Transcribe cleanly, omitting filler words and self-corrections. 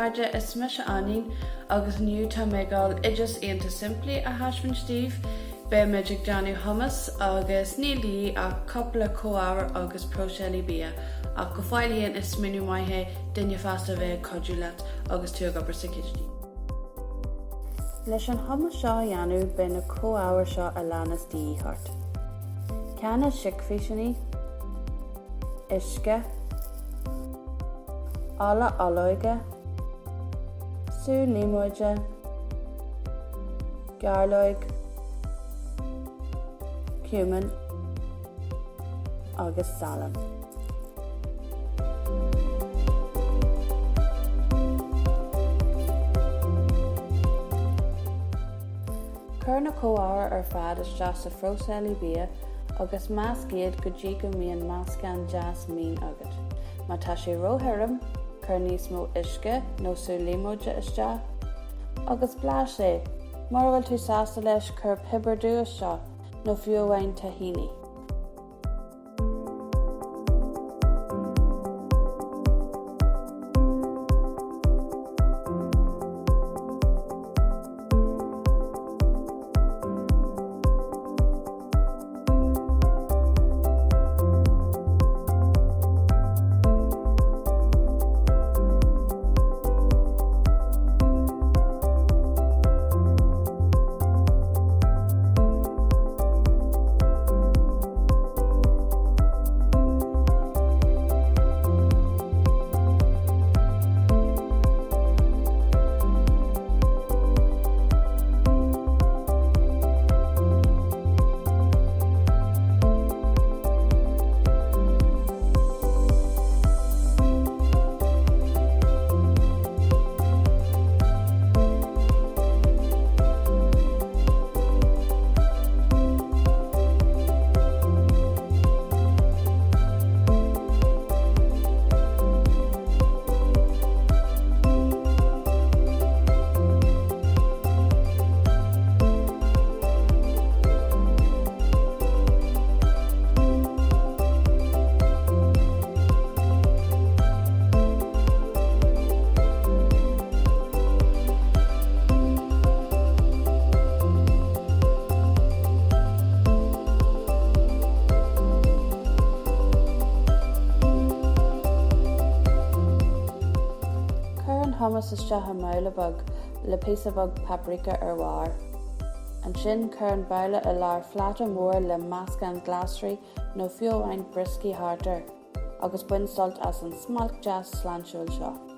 chairde, is mise Áinín agus inniu tá mé ag dul oideas iontach simplí a thaispeáint daoibh. Beidh muid ag déanamh hummus agus níl de dhíth ach cúpla comhábhar agus próiseálaí bia, ach go fóill féin is smaoineamh maith é duine fásta a bheith ag cuidiú leat agus tú ag obair sa chistin. Leis an hummus seo a dhéanamh beidh na comhábhair seo a leanas de dhíth ort. Canna sicphíseanna, uisce, ola olóige, sú líomóide, gairleog, cumin agus salann. Cuir na comhábhair ar fad isteach sa phróiseálaí bia agus measc iad go dtí go mbíonn meascán deas mín agat. Má tá sé róthirim, cuir níos mó uisce nó sú líomóide isteach. Agus blais é! Mura bhfuil tú sásta leis, cuir piobar dubh isteach, nó fiú amháin tahini. Cuir an hummus isteach i mbabhla beag le píosa beag paprika ar bharr. Ansin cuir an babhla i lár phláta mór le meascán glasraí nó fiú amháin brioscaí thart air agus bain sult as an smailc deas sláintiúil seo.